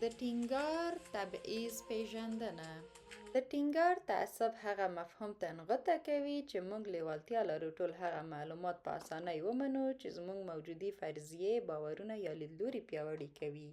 د ټینګار تبعیض پېژندنه. د ټینګار تعصب هغه مفهوم ته نغوته کوي چې موږ لېوالتیا لرو ټول هغه معلومات په اسانۍ ومنو چې زموږ موجودې فرضیې، باورونه یا لیدلوري پیاوړي کوي.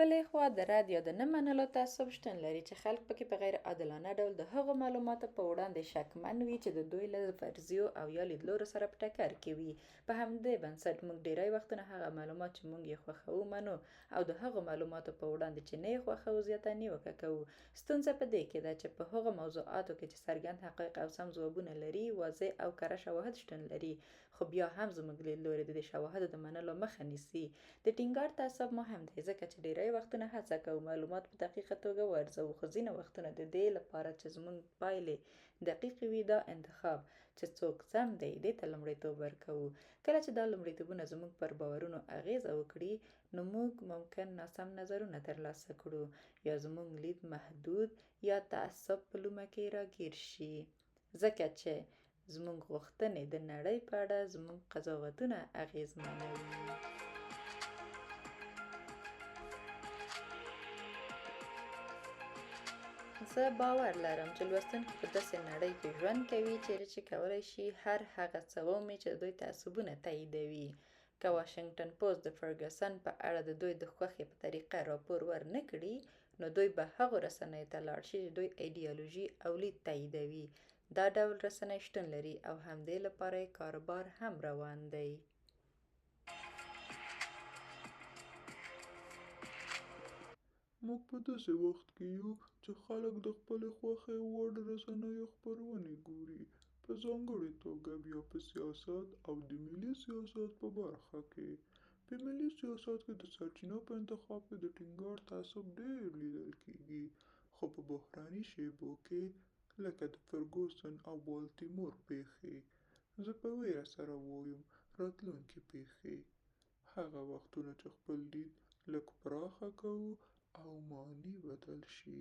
بلې خوا د رد یا د نه منلو تعصب شتون لري چې خلک پکې په غیر عادلانه ډول د هغو معلوماتو په وړاندې شکمن وي چې د دوی له فرضیو او یا لیدلورو سره په ټکر کې وي. په همدې بنسټ موږ ډېری وختونه هغه معلومات چې موږ یې خوښوو منو او د هغو معلوماتو په وړاندې چې نه یې خوښوو زیاته نیوکه کوو. ستونزه په دې کې ده چې په هغو موضوعاتو کې چې څرګند حقایق او سم ځوابونه لري، واضح او کره شواهد شتون لري، خو بیا هم زموږ لیدلوری د دې شواهدو د منلو مخه نیسي. د ټینګار تعصب مهم دی ځکه چې ډېری وختونه هڅه کوو معلومات په دقیقه توګه وارزوو، خو ځینې وختونه د دې لپاره چې زموږ پایلې دقیقې وي، دا انتخاب چې څوک سم دی، دې ته لومړیتوب ورکوو. کله چې دا لومړیتوبونه زموږ پر باورونو اغېزه وکړي، نو موږ ممکن ناسم نظرونه ترلاسه کړو، یا زموږ لید محدود یا تعصب په لومه کې راګیر شي، ځکه چې زموږ غوښتنې د نړۍ په اړه زموږ قضاوتونه اغېزمنوي. زه باور لرم چې لوستونکي په داسې نړۍ کې ژوند کوي چیرې چې کولی شي هر هغه څه ومومي چې د دوی تعصبونه تاییدوي. که واشنګټن پوسټ د فرګوسن په اړه د دوی د خوښې په طریقه راپور ور نه کړي، نو دوی به هغو رسنیو ته لاړ شي چې د دوی ایډیالوژي او لید تاییدوي. دا ډول رسنۍ شتون لري او همدې لپاره یې کاروبار هم روان دی. موږ په داسې وخت کې یو چې خلک د خپلې خوښې وړ رسنیو خپرونې ګوري، په ځانګړې توګه بیا په سیاست او د ملي سیاست په برخه کې. په ملي سیاست کې د سرچینو په انتخاب کې د ټینګار تعصب ډېر لیدل کېږي، خو په بحراني شېبو کې، لکه د فرګوسن او بالتیمور پېښې، زه په وېره سره وایم راتلونکې پېښې، هغه وختونه چې خپل لید لږ پراخه کوو او معنی بدل شي.